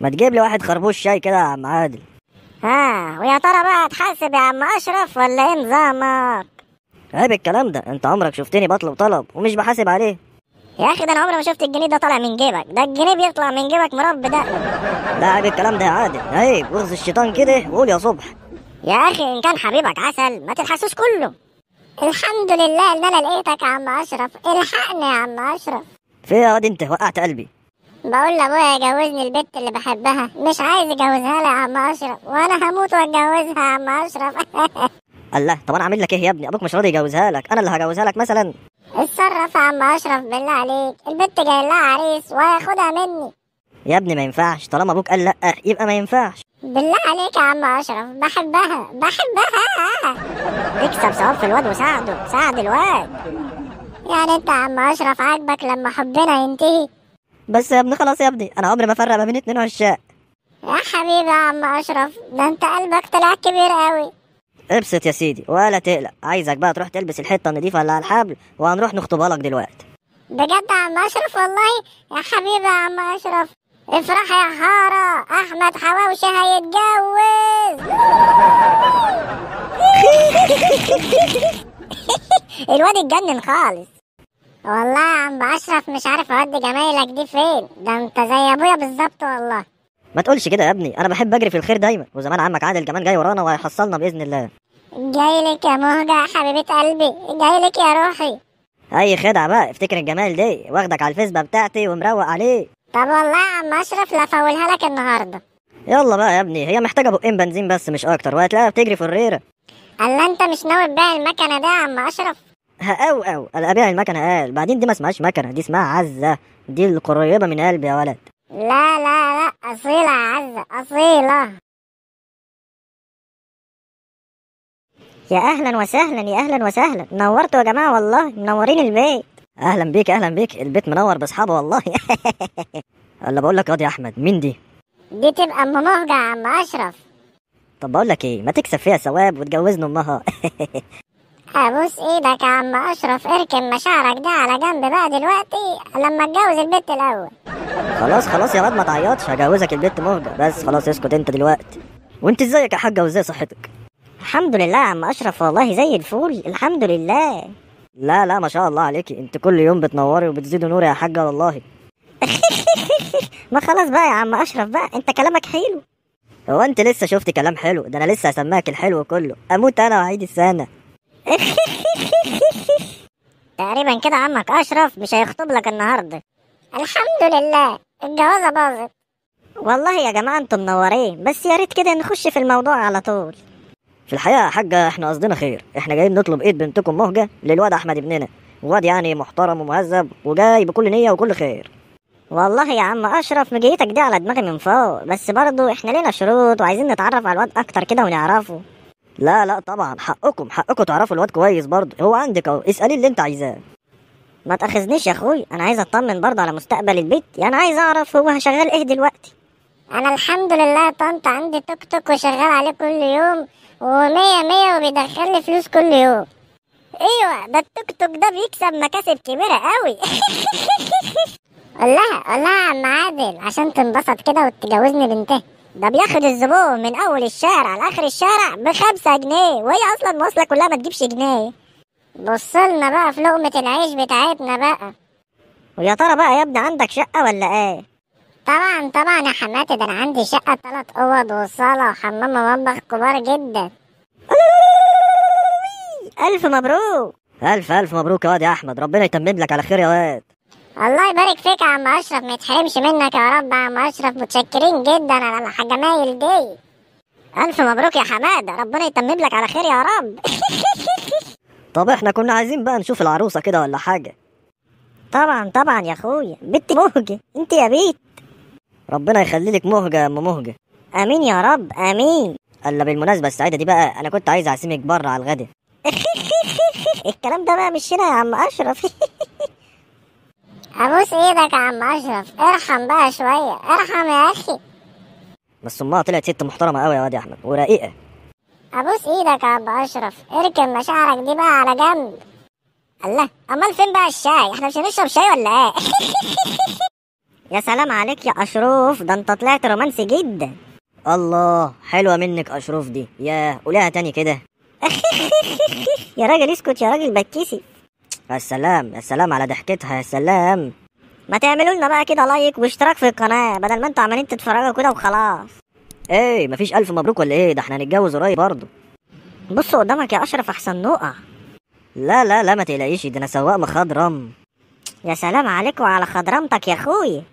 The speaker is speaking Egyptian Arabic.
ما تجيب لي واحد خربوش شاي كده يا عم عادل. ها، ويا ترى بقى هتحاسب يا عم اشرف ولا ايه نظامك؟ عيب الكلام ده، انت عمرك شفتني بطلب طلب ومش بحاسب عليه؟ يا اخي ده انا عمري ما شفت الجنيه ده طالع من جيبك، ده الجنيه بيطلع من جيبك مربي ده. لا عيب الكلام ده يا عادل، عيب، واغزي الشيطان كده وقول يا صبح. يا اخي ان كان حبيبك عسل ما تلحسوش كله. الحمد لله ان انا لقيتك يا عم اشرف، الحقني يا عم اشرف. في يا واد انت وقعت قلبي. بقول لابويا يجوزني البت اللي بحبها، مش عايز يجوزها لي يا عم اشرف، وانا هموت واتجوزها يا عم اشرف. الله، طب انا اعمل لك ايه يا ابني؟ ابوك مش راضي يجوزها لك، انا اللي هجوزها لك مثلا؟ اتصرف يا عم اشرف بالله عليك، البت جاي لها عريس وهياخدها مني. يا ابني ما ينفعش، طالما ابوك قال لا يبقى ما ينفعش. بالله عليك يا عم اشرف، بحبها بحبها. اكسب ثواب في الواد وساعده، ساعد الواد. يعني انت يا عم اشرف عاجبك لما حبنا ينتهي؟ بس يا ابني خلاص يا ابني، انا عمري ما افرق ما بين اتنين عشاق. يا حبيبي يا عم اشرف، ده انت قلبك طلع كبير قوي. ابسط يا سيدي ولا تقلق، عايزك بقى تروح تلبس الحتة النضيفه اللي على الحبل وهنروح نخطبها لك دلوقتي. بجد يا عم اشرف؟ والله يا حبيبي يا عم اشرف، افرح يا حارة، احمد حواوشي هيتجوز. الواد اتجنن خالص. والله يا عم اشرف مش عارف اودي جمايلك دي فين، ده انت زي ابويا بالظبط والله. ما تقولش كده يا ابني، انا بحب اجري في الخير دايما، وزمان عمك عادل كمان جاي ورانا وهيحصلنا باذن الله. جايلك يا مهجة يا حبيبه قلبي، جايلك يا روحي. اي خدعه بقى، افتكر الجمال دي، واخدك على الفيسبا بتاعتي ومروق عليه. طب والله يا عم اشرف لا فولها لك النهارده. يلا بقى يا ابني، هي محتاجه بقين بنزين بس مش اكتر، وهتلاقيها بتجري في الريره. الا انت مش ناوي تبيع المكنه ده يا عم اشرف؟ او او انا ابيع المكنه قال، بعدين دي ما اسمهاش مكنه، دي اسمها عزه، دي القريبة من قلبي يا ولد. لا لا لا، اصيلة يا عزه، اصيلة. يا اهلا وسهلا، يا اهلا وسهلا، نورتوا يا جماعة والله، منورين البيت. اهلا بيك، اهلا بيك، البيت منور باصحابه والله. الا بقول لك يا احمد، مين دي؟ دي تبقى ام مهجه يا عم اشرف. طب بقول لك ايه، ما تكسب فيها ثواب وتجوزنا امها. ابوس ايدك يا عم اشرف، اركن مشاعرك ده على جنب بقى دلوقتي لما اتجوز البت الاول. خلاص خلاص يا واد ما تعيطش، هجوزك البت مهجه بس، خلاص اسكت انت دلوقتي. وانت ازيك يا حاجة وازاي صحتك؟ الحمد لله يا عم اشرف والله زي الفل، الحمد لله. لا لا ما شاء الله عليكي، انت كل يوم بتنوري وبتزيدي نور يا حاجة والله. ما خلاص بقى يا عم اشرف بقى، انت كلامك حلو. هو انت لسه شفت كلام حلو؟ ده انا لسه هسمعك الحلو كله، اموت انا وعيد السنة. تقريبا كده عمك اشرف مش هيخطب لك النهارده. الحمد لله الجوازه باظت. والله يا جماعة انتم منورين، بس يا ريت كده نخش في الموضوع على طول. في الحقيقة يا حاجة احنا قصدنا خير، احنا جايين نطلب ايد بنتكم مهجه للواد احمد ابننا، واد يعني محترم ومهذب وجاي بكل نيه وكل خير. والله يا عم اشرف مجيتك دي على دماغي من فوق، بس برضو احنا لنا شروط وعايزين نتعرف على الواد اكتر كده ونعرفه. لا لا طبعا حقكم، حقكم تعرفوا الواد كويس برضه، هو عندك اهو، اسالي اللي انت عايزاه. ما تاخذنيش يا اخوي، انا عايز اطمن برضه على مستقبل البيت، يعني عايز اعرف هو شغال ايه دلوقتي. انا الحمد لله يا طنط عندي توك توك وشغال عليه كل يوم ومية مية وبيدخل لي فلوس كل يوم. ايوه ده التوك توك ده بيكسب مكاسب كبيرة قوي. قول لها، قول لها يا عم عادل عشان تنبسط كده وتجوزني بنتها. ده بياخد الزبون من اول الشارع لاخر الشارع ب5 جنيه، وهي اصلا مواصلة كلها ما تجيبش جنيه. بصلنا بقى في لقمة العيش بتاعتنا بقى. ويا ترى بقى يا ابني عندك شقه ولا ايه؟ طبعا طبعا يا حماتي، ده انا عندي شقه 3 اوض وصاله وحمام ومطبخ كبار جدا. الف مبروك. الف الف مبروك يا واد يا احمد، ربنا يتمم لك على خير يا واد. الله يبارك فيك يا عم اشرف، ما يتحرمش منك يا رب يا عم اشرف، متشكرين جدا على الجمايل دي. الف مبروك يا حمادة، ربنا يتمم لك على خير يا رب. طب احنا كنا عايزين بقى نشوف العروسة كده ولا حاجة. طبعا طبعا يا اخويا، بنت مهجه انت يا بيت. ربنا يخلي لك مهجه يا ام مهجه. امين يا رب امين. الا بالمناسبة السعيدة دي بقى، انا كنت عايز اعزمك بره على الغدا. الكلام ده بقى مش هنا يا عم اشرف. ابوس ايدك يا عم اشرف، ارحم بقى شوية، ارحم يا اخي. بس امها طلعت ست محترمه قوي يا واد يا احمد ورقيقه. ابوس ايدك يا عم اشرف، اركن مشاعرك دي بقى على جنب. الله، امال فين بقى الشاي؟ احنا مش هنشرب شاي ولا ايه؟ يا سلام عليك يا اشرف، ده انت طلعت رومانسي جدا. الله، حلوة منك اشرف دي، يا قولها تاني كده. يا راجل اسكت يا راجل بتكسف. يا سلام يا سلام على ضحكتها، يا سلام. ما تعملوا لنا بقى كده like واشتراك في القناة بدل ما انتوا عمالين تتفرجوا كده وخلاص. ايه مفيش الف مبروك ولا ايه؟ ده احنا هنتجوز قريب برضه. بص قدامك يا اشرف احسن نقع. لا لا لا ما تقلقيش، ده انا سواق مخضرم. يا سلام عليك وعلى خضرمتك يا اخويا.